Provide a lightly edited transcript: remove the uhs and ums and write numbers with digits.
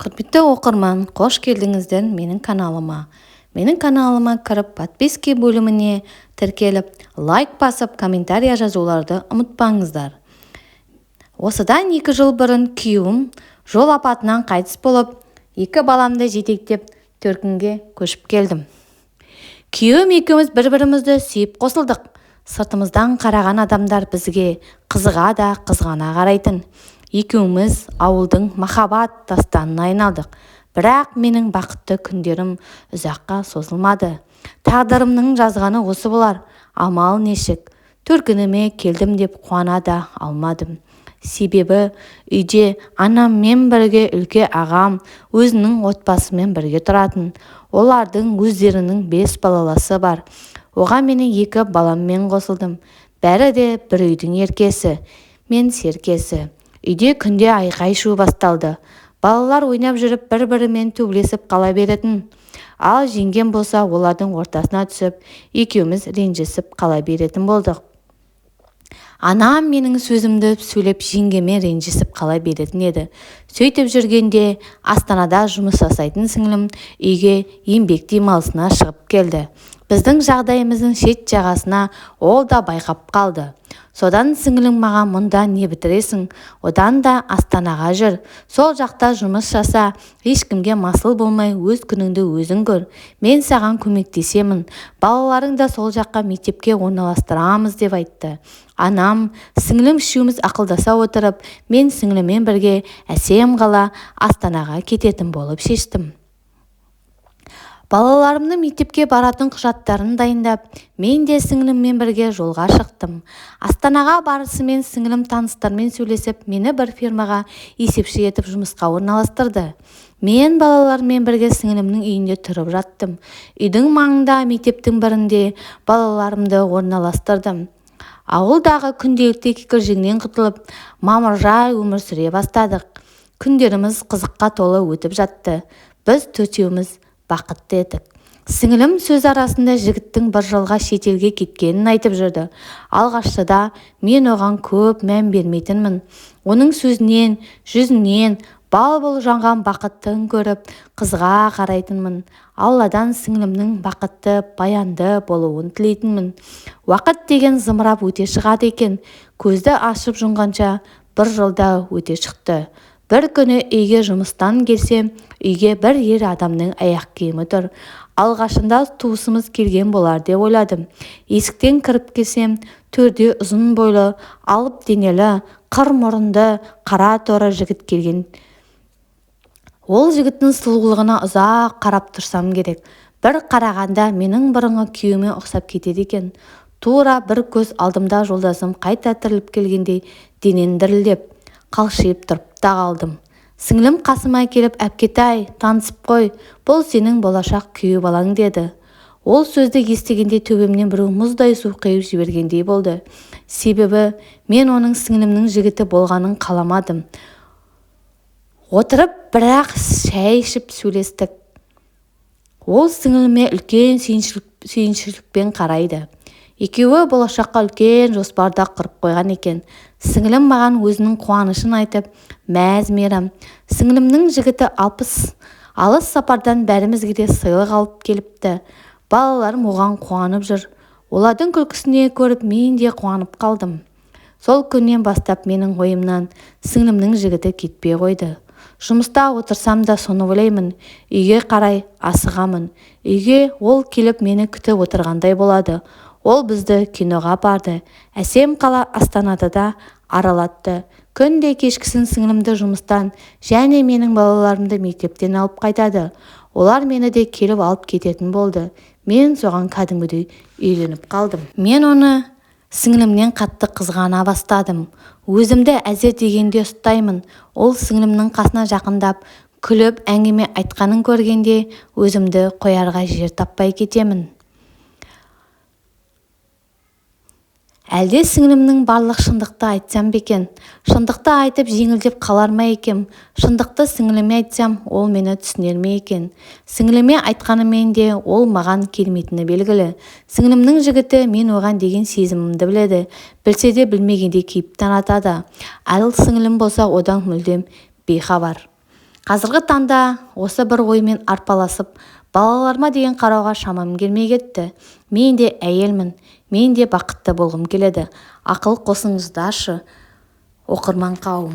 Құрметті оқырман, қош келдіңіздер менің каналыма. Менің каналыма кіріп, подписки бөліміне тіркеліп, лайк басып, комментария жазуларды ұмытпаңыздар. Осыдан 2 жыл бұрын күйеуім жол апатынан қайтыс болып, 2 баламды жетектеп төркінге көшіп келдім. Күйеуім екеуміз бір-бірімізді сүйіп қосылдық. Сыртымыздан қараған адамдар бізге қызыға да қызғана қарайтын. Екеуміз ауылдың махаббат дастанына айналдық. Бірақ менің бақытты күндерім ұзаққа созылмады. Тағдырымның жазғаны осы болар. Амал нешік. Төркініме келдім деп қуана да алмадым. Себебі үйде анаммен бірге үлке ағам өзінің отбасымен бірге тұратын. Олардың өздерінің 5 балаласы бар. Оған менің 2 баламмен қосылдым. Бәрі де бір үйдің еркесі мен серкесі. Үйде күнде айқай-шу басталды. Балалар ойнап жүріп бір-бірімен төбелесіп қала беретін. Ал жеңгем болса олардың ортасына түсіп, екеуміз ренжісіп қала беретін болдық. Анам менің сөзімді сөйлеп жеңгеме ренжісіп қала беретін еді. Сөйтіп жүргенде Астанада жұмыс жасайтын сіңлім үйге еңбек демалысына шығып келді. Біздің жағдайымыздың шет жағасына ол да байқап қалды. Содан сіңлім маған мұнда не бітіресің, одан да Астанаға жүр. Сол жақта жұмыс жаса, ешкімге масыл болмай өз күніңді өзің көр. Мен саған көмектесемін. Балаларың да сол жаққа мектепке орналастырамыз деп айтты. Анам, сіңлім үшеуміз ақылдаса отырып, мен сіңліммен бірге әсем қала Астанаға кететін болып шештім. Балаларымның мектепке баратын құжаттарын дайындап, мен де сіңліммен бірге жолға шықтым. Астанаға барысымен сіңлім таныстармен сөйлесіп, мені бір фирмаға есепші етіп жұмысқа орналастырды. Мен балалармен бірге сіңлімнің үйінде тұрып жаттым. Үйдің маңында мектептің бірінде балаларымды орналастырдым. Ауылдағы күнделікті кикілжіңнен құтылып, мамыржай өмір сүре бастадық. Күндеріміз қызыққа толы өтіп жатты. Біз төртеуміз бақытты едік. Сіңілім сөз арасында жігіттің бір жылға шетелге кеткенін айтып жүрді. Алғашқыда мен оған көп мән бермейтінмін. Оның сөзінен, жүзінен бал-бұл жанған бақыттың көріп, қызға қарайтынмын. Алладан сіңілімнің бақытты, баянды болуын тілейтінмін. Уақыт деген зымырап өте шығады екен. Көзді ашып жұмғанша бір жылда өте шықты. Бір күні үйге жұмыстан келсем, үйге бір ер адамның аяқ киімі тұр. Алғашында туысымыз келген болар деп ойладым. Есіктен кіріп келсем, төрде ұзын бойлы, алып денелі, қыр мұрынды, қара торы жігіт келген. Ол жігіттің сұлулығына ұзақ қарап тұрсам керек. Бір қарағанда менің бұрынғы күйеуіме ұқсап кетеді екен. Тура бір көз алдымда жолдасым қайта тіріліп келгендей денем дірілдеп, қалшиып тұрып та қалдым. Сіңлім қасыма келіп, әпкетай, танысып қой, бұл сенің болашақ күйеу балаң деді. Ол сөзді естігенде төбемнен біреу мұздай су құйып жібергендей болды. Себебі мен оның сіңлімнің жігіті болғанын қаламадым. Отырып бірақ шай ішіп сөйлестік. Ол сіңліме үлкен сүйіншілікпен қарайды. Екеуі болашаққа үлкен жоспарда құрып қойған екен. Сіңлім маған өзінің қуанышын айтып, мәз-мейрам. Сіңлімнің жігіті алыс сапардан бәрімізге де сыйлық алып келіпті. Балаларым оған қуанып жүр. Олардың күлкісіне көріп мен де қуанып қалдым. Сол күннен бастап менің ойымнан сіңлімнің жігіті кетпей қойды. Жұмыста отырсам да соны ойлаймын. Үйге қарай асығамын. Үйге ол келіп мені күтіп отырғандай болады. Ол бізді киноға апарды. Әсем қала Астанада да аралатты. Күнде кешкісін сіңлімді жұмыстан және менің балаларымды мектептен алып қайтады. Олар мені де келіп алып кететін болды. Мен соған кәдімгідей үйреніп қалдым. Мен оны сіңлімнен қатты қызғана бастадым. Өзімді әзер дегенде ұстаймын. Ол сіңлімнің қасына жақындап, күліп әңгіме айтқанын көргенде өзімді қоярға жер таппай кетемін. Әлде сіңлімнің барлық шындықты айтсам ба екен? Шындықты айтып жеңілдеп қалар ма екем? Шындықты сіңліме айтсам, ол мені түсінер ме екен? Сіңліме айтқанымен де ол маған келмейтіні белгілі. Сіңлімнің жігіті мен оған деген сезімімді біледі. Білсе де білмегендей кейіп танытады. Ал сіңлім болса одан мүлдем бейхабар. Қазіргі таңда осы бір оймен арпалысып, балаларыма деген қарауға шамам келмей кетті. Мен де әйелмін, мен де бақытты болғым келеді. Ақыл қосыңыздаршы, оқырман қауым.